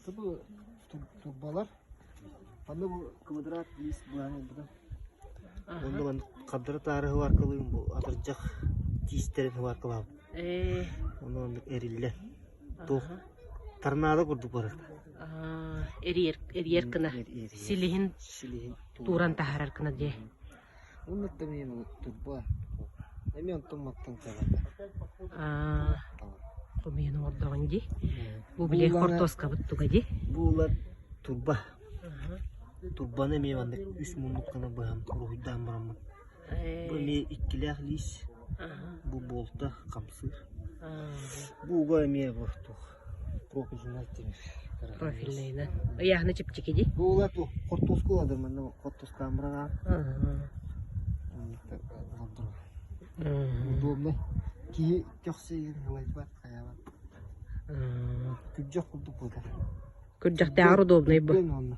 Бу турбалар. Манна бу квадрат лист былаан ылбытым. Онно маннык хардары таары сыбааркалыым бу атырдьах тиистэрин сыбааркалаабыт. Ээ. Онно маннык эриллэн туох торнадо курдук барар. Аа, эрийэр эрийэр гына силиһин Силиһин тууран таһаарар гына дии. Уонна эмиэ турба эмиэ онтон мантан кэлэн. Аа, хомуйан оҥордоҕун дии. Бу били хортуоскабыт туга дии. Бу улар турба. Турбаны эмиэ маннык үс муннук гына быһан уруһуйдаан бараммын. Бу эмиэ иккилээх лиис. Бу буолта хамсыыр. Бу уга эмиэ бу туох профильнай тимир. Профильнайынан. Ыйааһына чэпчэки дии. Бу ула туох хортуоска уладыр манна хортуоскаан быраҕаан. Удобно. Киһи көхсүгүн ылайбат, хайаабат. Күрдьэх курдук буолар. Күрдьэхтээҕэр удобнай бу. Онно.